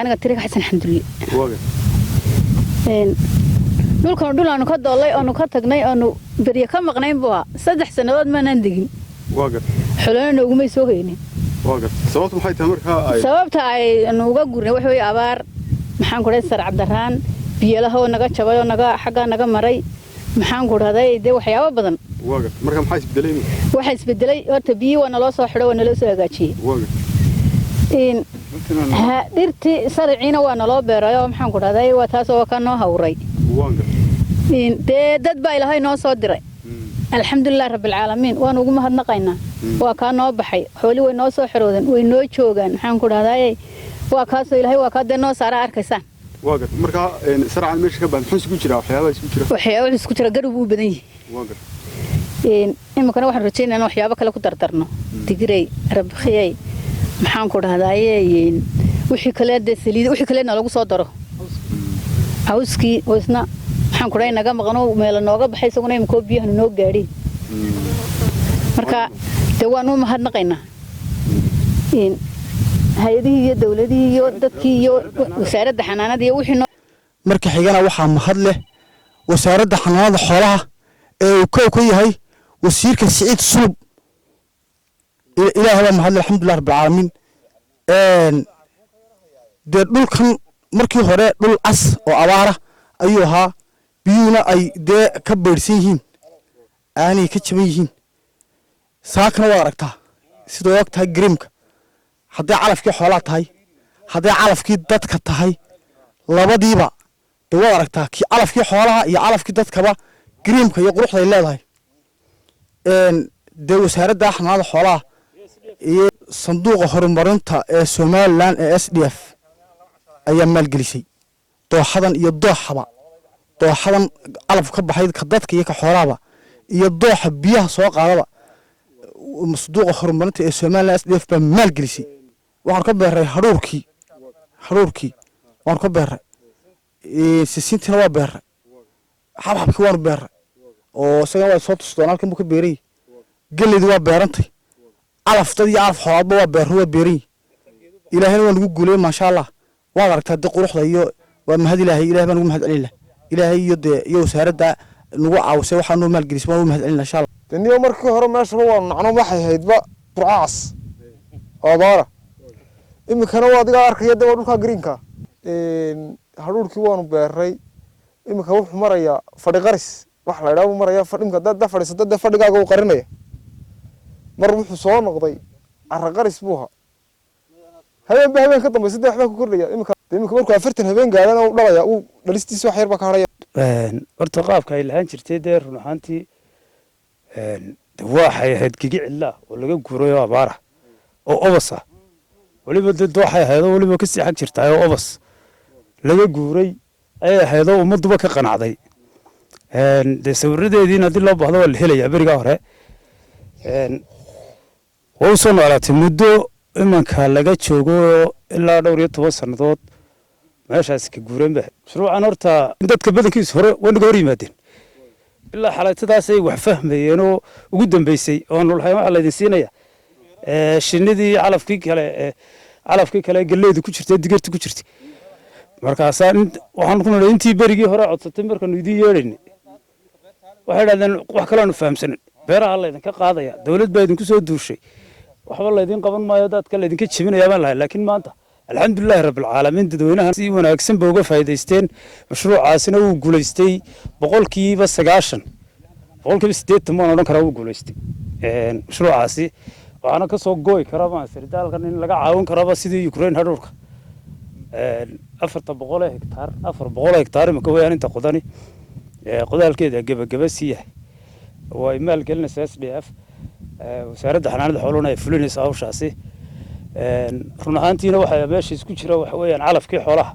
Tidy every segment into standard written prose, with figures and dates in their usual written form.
Aniga Tiriga Xasan Xamdulle. Dhulkan dhul aanu ka doollay, oonu ka tagnay, oonu berye ka maqnayn buu ahaa. 3 sannadood maanaan degin, xolona noogumay soo hoynin. Sababtu maxay tahay markaa ay Sababta aynu uga gurnay waxa weeye abaar, maxaan ku dhahay, sarcabdarraan, biyalaha oo naga jabay oo naga xaggaa naga maray, maxaan ku dhahday, dee waxyaabo badan. Marka maxaa isbedelay? Waxaa isbedelay horta biyii waa naloo soo xidho, waa naloo soo hagaajiyey. Dhirtii sariciina waa naloo beeray oo, maxaan ku dhahday, waa taas oo ka noo hawray. Dee dad baa Ilaahay noo soo diray, alxamdulilah rabbilcaalamiin, waanu ugu mahadnaqaynaa. Waa kaa noo baxay, xooli way noo soo xirooden, way noo joogaan, maxaan ku dhahday, waa kaasoo Ilaahay waa kaa dee noo saara, arkaysaan. Markaa sarcan meesha ka baa muxuu isugu jiraa, waxyaabaha isugu jira? Waxyaaba wuxuu isku jira garab uu badan yahay. Iminkana waxaan rajaynaa in waxyaabo kale ku dardarno, digirey, rabkhiyey, maxaan ku dhahdaye, wixii kale dee saliid, wixii kale nalagu soo daro, cawskii oo isna, maxaan ku dhahay, naga maqano, meelo nooga baxay isaguna iminkoo biyahanu noo gaadhiin. Marka dee waanu u mahadnaqaynaa hay-adihii iyo dowladihii iyo dadkii iyo wasaaradda xanaanada iyo wixii. Marka xigana waxaa mahad leh Wasaaradda Xanaanada Xoolaha ee uu kow ka yahay Wasiirka Siciid Sulub. Ilaahay baa mahad leh, alxamdulilah rabbilcaalamiin. Dee dhulkan markii hore dhul cas oo abaara ayuu ahaa, biyuhuna ay dee ka beydhsan yihiin, aanay ka jaban yihiin. Saakana waad aragtaa sidoo og tahay gariimka, hadday calafkii xoolaa tahay, hadday calafkii dadka tahay, labadiiba dee waad aragtaa, kii calafkii xoolaha iyo calafkii dadkaba gariimka iyo quruxda ay leedahay. Dee Wasaaradda Xanaanada Xoolaha iyo Sanduuqa Horumarinta ee Somaliland ee SDF ayaa maalgelisay dooxadan iyo dooxaba, dooxadan calaf ka baxay, ka dadka iyo ka xoolahaba, iyo dooxa biyaha soo qaadaba. Sanduuqa Horumarinta ee Somaliland SDF baa maalgelisay. Waxaan ka beeray hadhuurkii, hadhuurkii waanu ka beeray, sisintiina waa beeray, xabxabkii waanu beeray oo isagana waa soo tusi doonaa, halkan buu ka beeran yahay. Geleydi waa beerantay, calaf dad iyo calaf xoolaadba waa beerro, waa beeran yihi. Ilaahayna waa nagu guuleeyey, maasha Allah. Waad aragtaa dee quruxda iyo waa mahad Ilaahay. Ilahay baan ugu mahad celin lah, Ilaahay iyo dee iyo wasaaradda nagu caawisay, waxaa noo maalgelisay waan ugu mahad celin lah, insha Allah. Dee niyo, markii hore meeshaba waanu nacno, waxay haydba burcacas oo abaara. Iminkana waa adigaa arkaya, de waa dhulkaa greenka. Hadhuurkii waanu beeray, iminka wuxuu marayaa fadhi qaris wax la idhaha buu marayaa. Imika haddaad da fadhiisato, dee fadhigaaga uu qarinaya. Mar wuxuu soo noqday carra qaris buu ahaa. Habeenba habeen ka dambaysa dee waxbaa ku kordhaya. Iminka iminka markuu 40 habeen gaadhana uu dhalaya, uu dhalistiisa wax yar baa ka hadhaya. Horta qaabka ay lahaan jirtay dee run ahaantii de waxay ahayd gigi cidlaa oo laga guuray oo abaara oo obas ah. Weliba dee dooxay ahayd oo weliba ka seexan jirtaay oo obas laga guuray ayay ahayd oo ummadduba ka qanacday. Dee sawiradeediina haddii loo baahdo waa la helayaa. Berigaa hore waa u soo noolaatay muddo imanka laga joogo ilaa dhowr iyo toban sannadood meeshaasi ka guureen ba. Mashruucan horta dadka badankiisu hore waa naga hor yimaadeen, ilaa xalaytadaasay wax fahmayeen oo ugu dambeysay oonu lahayn waxaa laydin siinaya shinnidii, calafkii kale, galleydu ku jirtay, digirta ku jirtay. Markaasaa waxaan ku nidhi intii berigii hore codsatay markaanu idiin yeedhaynay, waxay idhahdeen wax kaleanu fahamsanin, beeraha laydinka qaadaya, dowlad baa idinku soo duushay, waxba laydin qaban maayo, dadka laydinka jebinayaa baan lahay. Laakiin maanta alxamdulilahi rabbilcaalamiin, dadweynaha si wanaagsan ba uga faa'iidaysteen. Mashruucaasina wuu guulaystay 90%, 80% baan odhan karaa wuu guulaystay mashruucaasi. Waxaana ka soo gooyi karaa baan sardaalkan in laga caawin karaba sidii Ukraine hadhuurka 400 hektaar, 400 hektaar imika weyaan inta qodani, qodaalkeeda gebageba sii yahay. Way maalgelinaysaa SDF, Wasaaradda Xanaanada Xooluhuna ay fulinaysaa hawshaasi. Run ahaantiina waxaa meesha isku jira waxa weeyaan calafkii xoolaha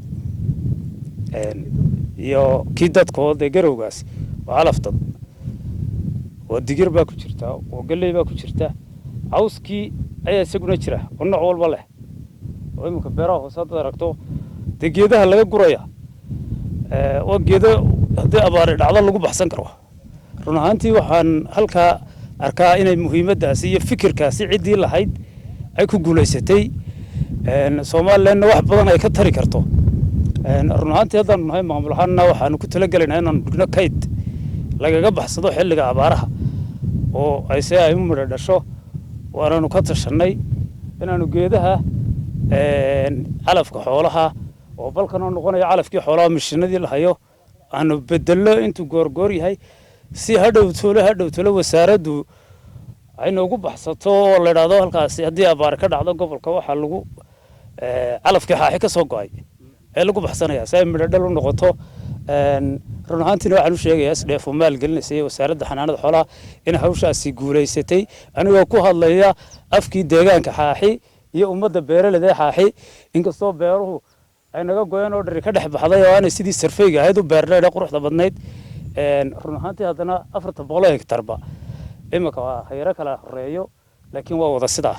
iyo kii dadkoo dee garowgaasi waa calaf dad oo digir baa ku jirta oo galley baa ku jirta, cawskii ayaa isaguna jira oo nooc walba leh, oo iminka beeraha hoose haddaad aragto dee geedaha laga guraya waa geedo haddii abaari dhacdo lagu baxsan karo. Run ahaantii waxaan halkaa arkaa inay muhiimaddaasi iyo fikirkaasi ciddii lahayd ay ku guulaysatay. Somalilandna wax badan ay ka tari karto. Run ahaantii, haddaanu nahay maamul ahaanna, waxaanu ku talagelaynaa inaanu dhigno kayd lagaga baxsado xilliga abaaraha oo ay see ay u midho dhasho. Waananu ka tashanay inaanu geedaha calafka xoolaha oo balkan oo noqonaya calafkii xoolaha, mishinadii la hayo, aanu bedello intuu goorgoor yahay, si hadhow toole wasaaraddu ay noogu baxsato oo la idhaahdo halkaasi haddii abaar ka dhacdo gobolka, waxaa lagu calafkii Xaaxi ka soo go'ay ee lagu baxsanaya, si ay midho dhal u noqoto. Run ahaantiina waxaan u sheegayaa SDF oo maalgelinaysa iyo Wasaaradda Xanaanada Xoolaha in hawshaasi guulaysatay, anigoo ku hadlaya afkii deegaanka Xaaxi iyo ummadda beeraleyda ee Xaaxi. Inkastoo beeruhu ay naga goyeen oo dhari ka dhex baxday oo aanay sidii sarfeyga ahayd u beerdheedhe quruxda badnayd, run ahaantii haddana 400 hektarba imika waa hayaro kala horeeyo, laakiin waa wada sidaa.